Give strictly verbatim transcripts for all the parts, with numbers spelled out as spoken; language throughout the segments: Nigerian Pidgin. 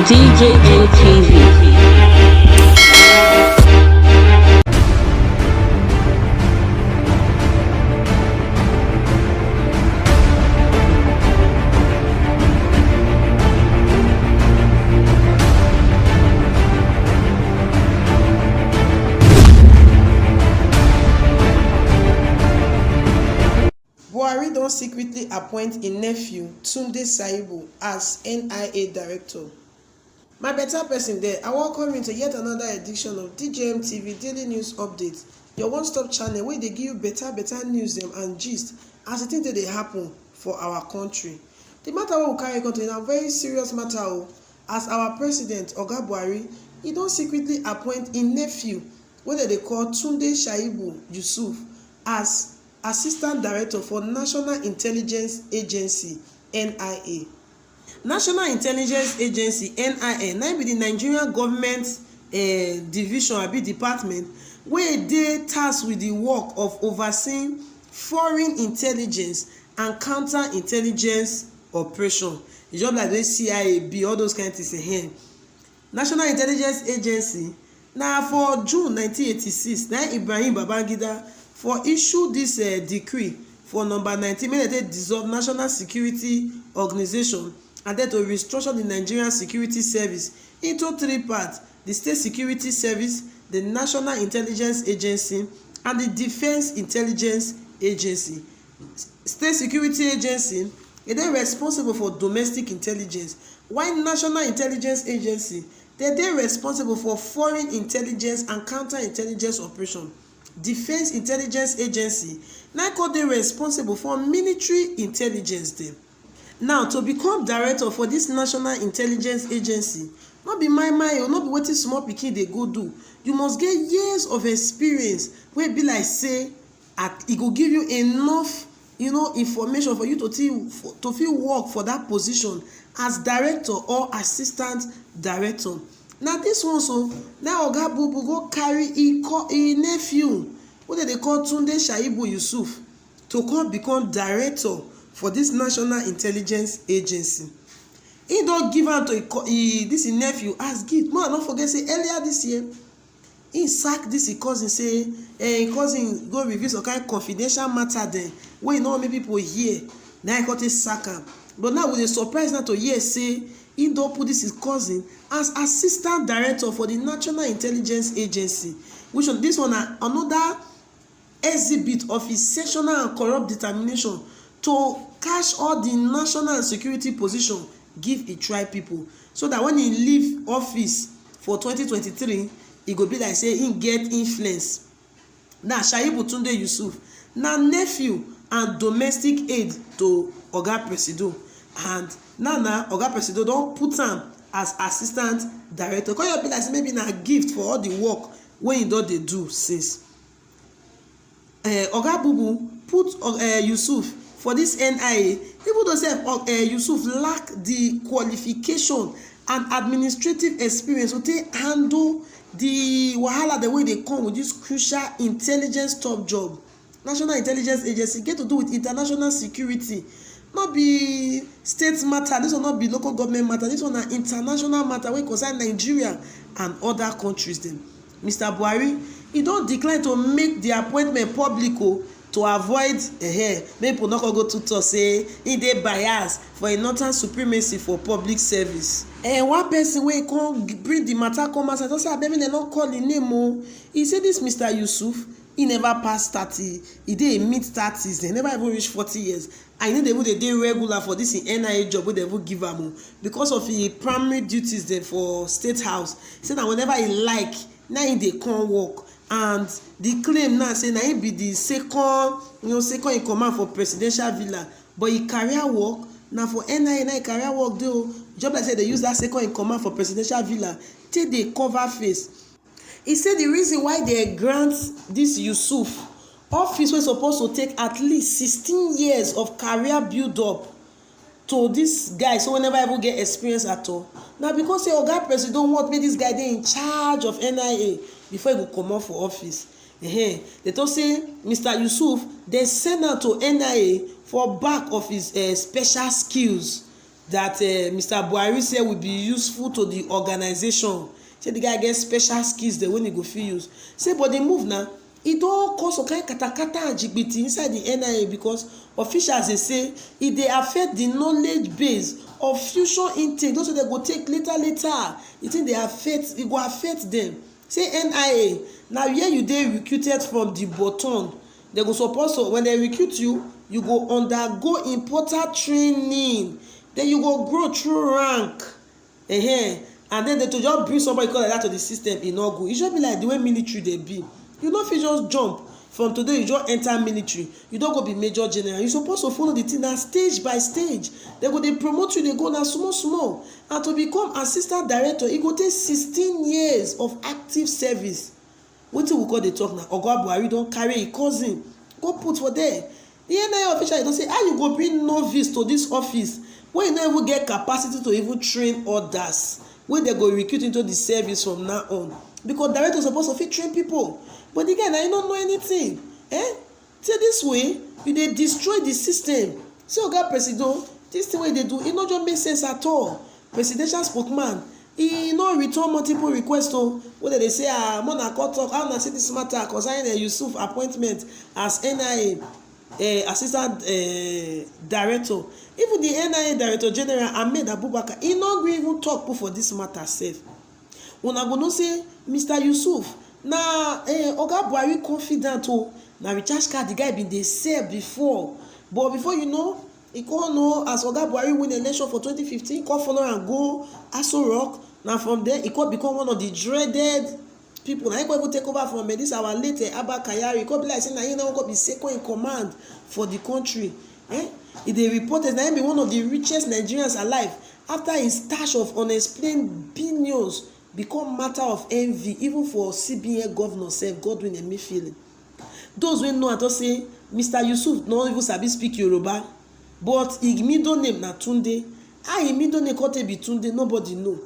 C J N T V. Buhari don secretly appoint im nephew Tunde Saibu as N I A director. My better person there, I welcome you to yet another edition of D J M T V Daily News Update, your one-stop channel wey dey give you better better news dem and gist as the thing dey dey happen for our country. The matter wey we carry come to you na very serious matter o, as our president, Oga Buhari, e don secretly appoint im nephew wey dem dey call Tunde Shaibu Yusuf as assistant director for National Intelligence Agency, N I A. National Intelligence Agency, N I A, na im be the Nigerian government, eh, division abi department wey dey tasked with the work of overseeing foreign intelligence and counter-intelligence operation. E just like the C I A be, all those kind things, eh. National Intelligence Agency, na for June nineteen eighty-six na Ibrahim Babangida for issue this, eh, decree for number nineteen, make dem take dissolve National Security Organization and then to restructure the Nigerian Security Service into three parts: the State Security Service, the National Intelligence Agency, and the Defense Intelligence Agency. State Security Agency, e dey responsible for domestic intelligence, while National Intelligence Agency, dem dey responsible for foreign intelligence and counter-intelligence operation. Defense Intelligence Agency na im come dey responsible for military intelligence dem. Now, to become director for this National Intelligence Agency, no be my my o, no be wetin small pikin dey go do. You must get years of experience wey be like say at, e go give you enough, you know, information for you to thi-, for, to fit work for that position as director or assistant director. Na this one so, na Oga Bubu go carry e co-, e nephew, wey dem dey call Tunde Shaibu Yusuf, to come become director for this National Intelligence Agency. He don give am to e co-, e, this e nephew as gift. Make I no forget say earlier this year, he sack this e cousin, say, eh, e cousin go reveal some kind confidential matter dem wey e no want make people hear. Na he come take sack am. But now we dey surprise now to hear say he don put this his cousin as assistant director for the National Intelligence Agency, which one, this one na another exhibit of his sectional and corrupt determination to cash all the national and security position give e tribe people, so that when he leave office for twenty twenty-three, e go be like say he get influence. Now, Shaibu Tunde Yusuf na nephew and domestic aide to Oga Presido, and now na Oga Presido don put am as assistant director. Come just be like say maybe na gift for all the work wey he don dey do since. Eh, Oga Bubu put, eh, Yusuf for this N I A, even though sef, eh, Yusuf lack the qualification and administrative experience to take handle the wahala dem wey dey come with this crucial intelligence top job. National Intelligence Agency get to do with international security. No be state matter, this one no be local government matter, this one na international matter wey concern Nigeria and other countries dem. Mister Buhari, he don decline to make the appointment public o, to avoid, eh, make people no come go too talk say he dey bias for a northern supremacy for public service. Eh, one person wey come g-, bring the matter come outside, talk say abeg make dem no call him name o. He say this Mister Yusuf, he never pass thirty, he dey in mid thirties, dem never even reach forty years. And he no dey even dey dey regular for this him N I A job wey dem even give am o, because of him primary duties dem for State House. He say na whenever he like, na him dey come work. And the claim now say na him be the second, you know, second in command for presidential villa, but him career work na for N I A, na him career work dey o. Just like say dem use that second in command for presidential villa take dey cover face. He say the reason why dem grant this Yusuf office wey suppose to take at least sixteen years of career build up to this guy, so wey never even get experience at all, na because say Oga Presido want make this guy dey in charge of N I A before he go comot for office. Ehen, dem talk say Mister Yusuf, dem send am to N I A for back of his, eh, special skills. that uh, Mister Buhari say will be useful to the organization. Say the guy get special skills there when he go fit use. Say but the move now, e don cause some kind katakata and jigbiti inside the N I A, because officials dey say e dey affect the knowledge base of future intake. Those wey dem go take later later, the thing dey affect, e go affect them. Say N I A na where you dey recruited from the bottom. Dem go suppose to, when dem recruit you, you go undergo important training, then you go grow through rank. Ehen. And then dem to just bring somebody come like that to the system, e no good. E just be like the way military dey be. You no fit just jump from today, you just enter military, you don go be major general. You suppose to follow the thing na stage by stage. Dem go dey promote you, dey go na small small. And to become assistant director, e go take sixteen years of active service. Wetin we come dey talk na, Oga Buhari don carry im cousin go put for there. The N I A official don say, how you go bring novice to this office wey you no even get capacity to even train others wey dem go recruit into the service from now on? Because director suppose to fit train people, but the guy na, he no know anything. Eh? Say this way, you dey destroy the system. Say, Oga Presido, this thing wey you dey do, e no just make sense at all. Presidential spokesman, e no return multiple requests o, wey dem dey say, ah, make una come talk, how una see this matter concerning the Yusuf appointment as N I A uh, assistant uh, director. Even the N I A director general, Ahmed Abubakar, e no gree even talk put for this matter sef. Una go know say Mister Yusuf na uh, Oga Buhari confidant o. Na recharge card the guy bin dey sell before, but before you know, e come know as Oga Buhari win election for twenty fifteen, come follow am go Aso Rock. Na from there e come become one of the dreaded people. Na him come even take over from eh, this our late eh, Abba Kyari. E come be like say na him now come be second in command for the country. Eh? E dey reported na him be one of the richest Nigerians alive after his stash of unexplained billions become matter of envy even for C B N governor sef, Godwin Emefiele. Those wey know am talk say Mister Yusuf no even sabi speak Yoruba, but him middle name na Tunde. How him middle name come take be Tunde, nobody know.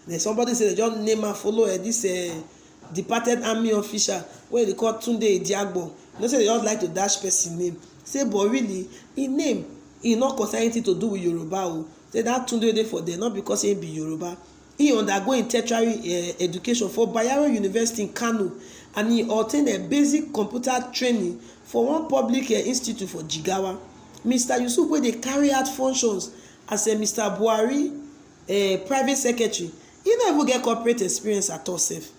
Then somebody say they just name am follow eh, this eh, departed army official wey dey call Tunde Idiagbo. You know say they just like to dash person name. Say but really, him name, e no concern anything to do with Yoruba o. Say that Tunde wey dey for there, not because he be Yoruba. He undergo im tertiary eh, education for Bayero University in Kano, and he obtain a basic computer training for one public eh, institute for Jigawa. Mister Yusuf wey dey carry out functions as a Mister Buhari eh, private secretary, he no even get corporate experience at all sef.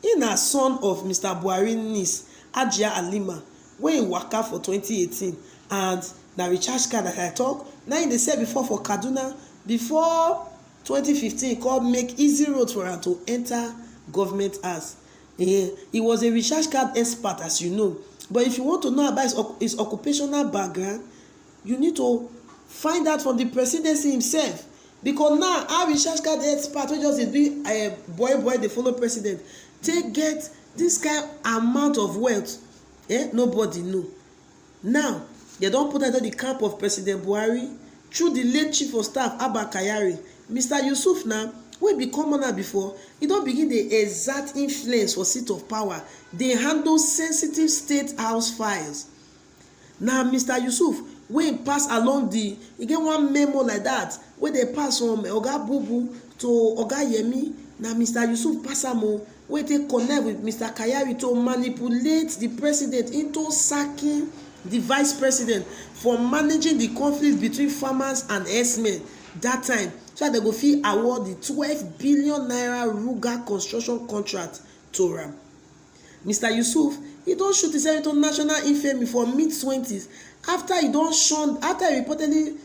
He na son of Mister Buhari niece, Hajia Halima, wey he waka for twenty eighteen, and na recharge card, like I talk, na him dey sell before for Kaduna before twenty fifteen come make easy road for am to enter government house. Eh, he was a recharge card expert, as you know, but if you want to know about his, oc- his occupational background, you need to find out from the presidency himself, because now how recharge card expert wey just dey do uh, boy boy dey follow president take get this kind amount of wealth, eh, nobody know. Now they don put am into the camp of President Buhari through the late chief of staff Abba Kyari. Mister Yusuf now, wey be commoner before, e don begin dey exert influence for seat of power, dey handle sensitive state house files. Na Mister Yusuf wey pass along the, e get one memo like that wey dey pass from Oga Bubu to Oga Yemi. Na Mister Yusuf pass am o, wey take connect with Mister Kyari to manipulate the president into sacking the vice president for managing the conflict between farmers and herdsmen that time, so that they go fit award the twelve billion naira Ruga construction contract to am. Mister Yusuf, he don shoot himself into national infamy for mid twenties after he don shun, after he reportedly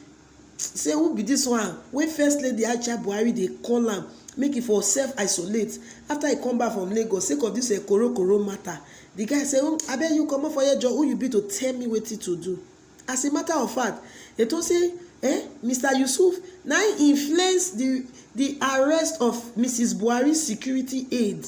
say, who be this one wey First Lady Aisha Buhari dey call am make he for self isolate after he come back from Lagos sake of this eh, koro koro matter. The guy say, oh, abeg you comot for here, Joe. Who you be to tell me wetin to do? As a matter of fact, they talk say eh, Mister Yusuf na him influence the the arrest of Missus Buhari's security aide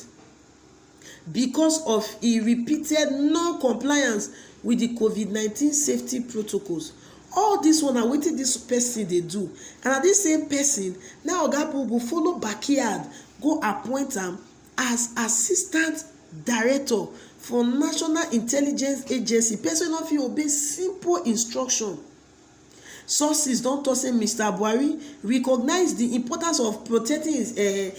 because of e repeated non-compliance with the COVID nineteen safety protocols. All this one na wetin this person dey do, and na this same person na Oga Bubu follow backyard go appoint am as assistant director for National Intelligence Agency, person wey no fit obey simple instruction. Sources don tok say Mister Buhari recognise di importance of protecting his um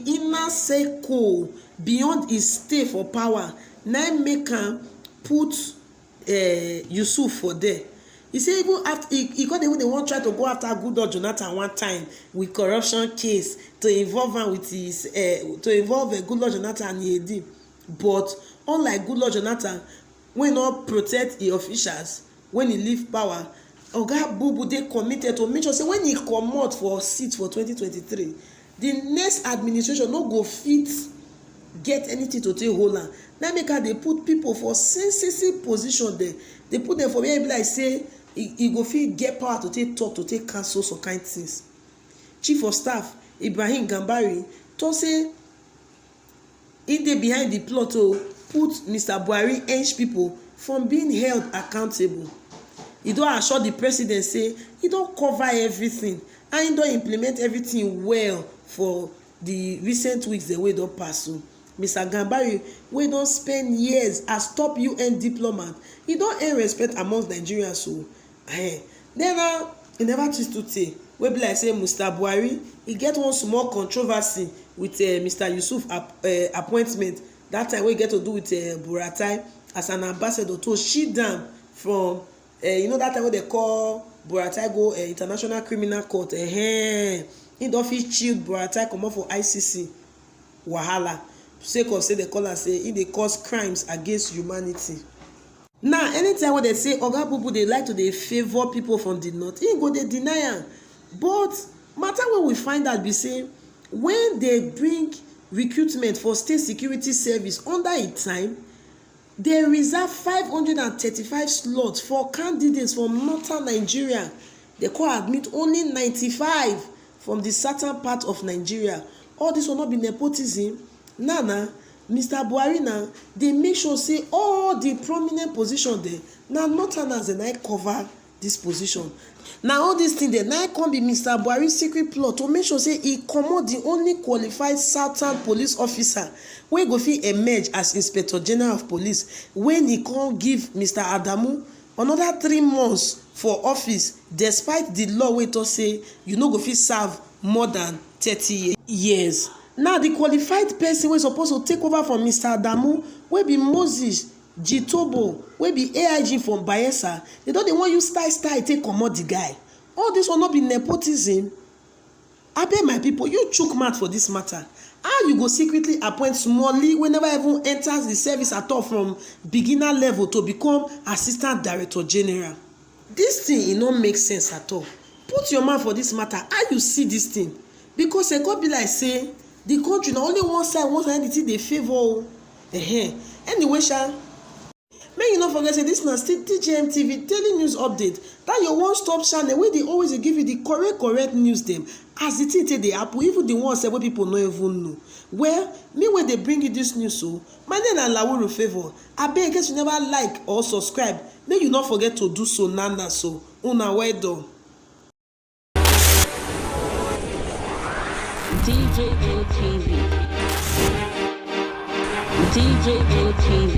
inner circle beyond his stay for power, na im make am put um Yusuf for there. E say even afta e e come dey even dey wan try to go afta Goodluck Jonathan one time wit corruption case, to involve am wit his um to involve um Goodluck Jonathan and Yedin, but unlike Goodluck Jonathan wey no protect im officials, wen e leave power, Oga Bubu dey committed to make sure say wen e comot for seat for twenty twenty three, di next administration no go fit get anytin to take hold am. Na im make am dey put pipo for sensitive position dem, dey put dem for where e be like say e e go fit get power to take tok, to take cancel some kain tins. Chief of Staff Ibrahim Gambari tok say e dey behind di plot to put Mister Buhari hench pipo from being held accountable. E don assure di president say e don cover evritin and e don implement evritin well for di recent weeks dem wey don pass so. Mister Gambari, wey don spend years as top U N diplomat, e don earn respect amongst Nigerians o. um Den na e neva too tey wey be like say Mister Buhari e get one small controversy wit um Mister Yusuf app um appointment, dat time wey e get to do wit um Buratai as an ambassador to shield am from um you know dat time wey dem call Buratai go um International Criminal Court, um im don fit shield Buratai comot for I C C wahala sake of say dem call am say im dey cause crimes against humanity. Now, anytime wey dem say Oga Bubu dey like to dey favour pipo from di north, im go dey deny am. But mata wey we find out be say wen dem bring recruitment for state security service under im time, dem reserve five hundred and thirty five slots for candidates from northern Nigeria. Dem come admit only ninety five from di southern part of Nigeria. All dis one no be nepotism? Now na Mister Buhari na dey make sure say all di prominent position dem na northerners dem na im cover dis position. Na all dis tin dem na im come be Mister Buhari secret plot to make sure say e comot di only qualified southern police officer wey go fit emerge as Inspector General of Police wen e come give Mister Adamu anoda three months for office despite di law wey tok say you no go fit serve more dan thirty years. Now di qualified pesin wey suppose to take over from Mister Adamu wey be Moses Jitobo wey be A I G from Bayelsa, dem don dey wan use style style take comot di guy. All dis one no be nepotism? Abeg my pipo, you chook mouth for dis mata. How you go secretly appoint Smolly wey neva even enta di service at all from beginner level to become assistant director general? Dis tin e no make sense at all. Put your mouth for dis mata, how you see dis tin? Because e come be like say di kontri na only one side one side di tin dey favour o. Ehen. Anyway sha, make you no forget say dis na still T J M T V daily news update, dat your one stop channel wey dey always dey give you di correct correct news dem as di tin take dey happun, even di ones sef wey pipo no even know. Well, me wey dey bring you dis news so, my name na Lawuru Favour. Abeg, in case you neva like or subscribe, make you no forget to do so now now so. Una well done. D J N T V. D J N T V.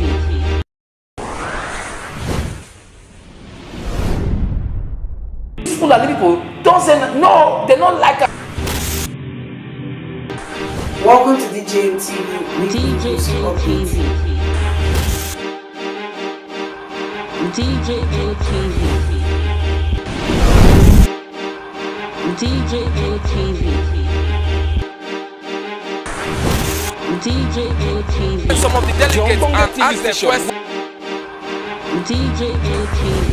Dis Fulani pipo don say no, dem no like am. Welcome to D J N T V weekly news update. D J N T V. D J N T V. D J N T V. Some of the delegates and ask them questions. D J N T V.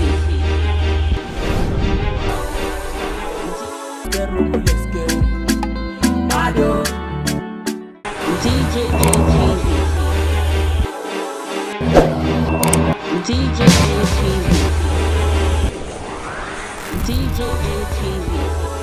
D J N T V. D J N T V. D J N T V.